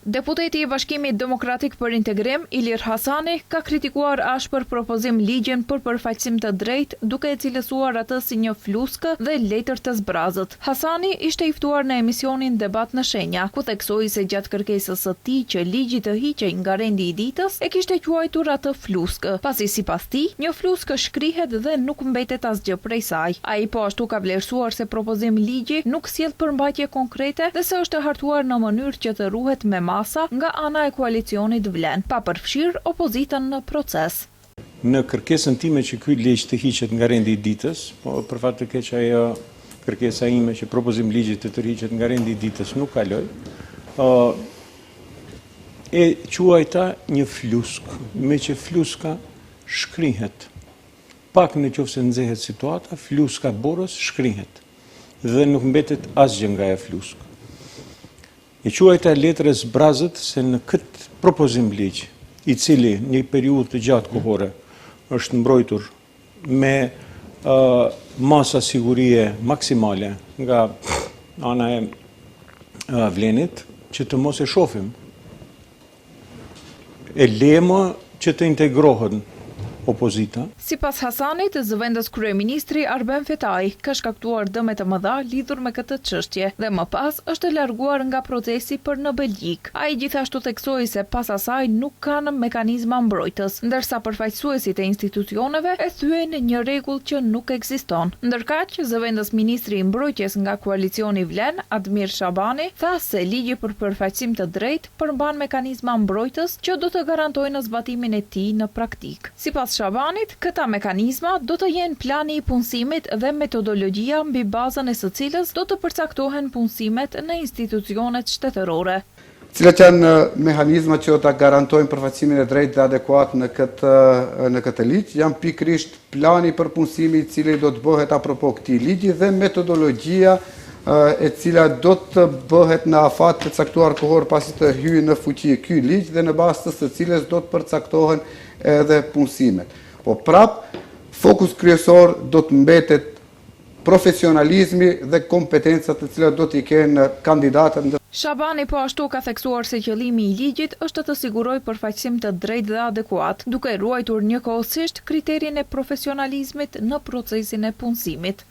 Deputeti i Bashkimit Demokratik për Integrim, Ilir Hasani, ka kritikuar ashpër propozim-ligjin për përfaqësim të drejtë, duke e cilësuar atë si një fluskë dhe letër të zbrazët. Hasani ishte i ftuar në emisionin Debat në Shenja, ku theksoi se gjatë kërkesës së tij që ligji të hiqej nga rendi i ditës, e kishte quajtur atë fluskë, pasi sipas tij, një fluskë shkrihet dhe nuk mbetet asgjë prej saj. Ai po ashtu ka vlerësuar se propozim-ligji nuk sjell përmbajtje konkrete dhe se është hartuar në mënyrë që të ruhet me masa nga ana e koalicionit Vlen, pa përfshirë opozitën në proces. Në kërkesën time që ky ligj të hiqet nga rendi i ditës, po për fat të keq ajo kërkesa ime që propozim-ligji të tërhiqet nga rendi i ditës nuk kaloi, e quajta një fluskë, meqë fluska shkrihet. Pak në qoftë se nxehet situata, fluska e borës shkrihet dhe nuk mbetet asgjë nga ajo fluskë. E quajta letër e zbrazët se në këtë propozim ligj, i cili një periudhë të gjatë kohore është mbrojtur me masa sigurie maksimale nga ana e Vlenit, që të mos e shofim E le më që të integrohet opozita. Sipas Hasanit, zëvendës kryeministri Arben Fetai ka shkaktuar dëme të mëdha lidhur me këtë çështje dhe më pas është larguar nga procesi për në Belgjikë. Ai gjithashtu theksoi se pas asaj nuk kanë mekanizma mbrojtës, ndërsa përfaqësuesit e institucioneve e thyejnë një rregull që nuk ekziston. Ndërkaq, zëvendës ministri i Mbrojtjes nga koalicioni Vlen, Admir Shabani, tha se ligji për përfaqësim të drejtë përmban mekanizma mbrojtës që do të garantojnë zbatimin e tij në praktikë. Sipas Shabanit, këta mekanizma do të jenë plani i punësimit dhe metodologjia mbi bazën e së cilës do të përcaktohen punësimet në institucionet shtetërore. Cilat janë mehanizmat që do ta garantojnë përfaqësimin e drejtë dhe adekuat në këtë në këtë ligj? Janë pikërisht Plani për punësimi i cili do të bëhet apropo këtij ligji dhe metodologjia e cila do të bëhet në afat të caktuar kohor pasi të hyjë në fuqi ky ligj dhe në bazë të së cilës do të përcaktohen edhe punësimet. Po prap, fokus kryesor do të mbetet profesionalizmi dhe kompetencat të cilat do t'i kenë kandidatët. Shabani po ashtu ka theksuar se qëllimi i ligjit është të sigurojë përfaqësim të drejtë dhe adekuat, duke ruajtur njëkohësisht kriterin e profesionalizmit në procesin e punësimit.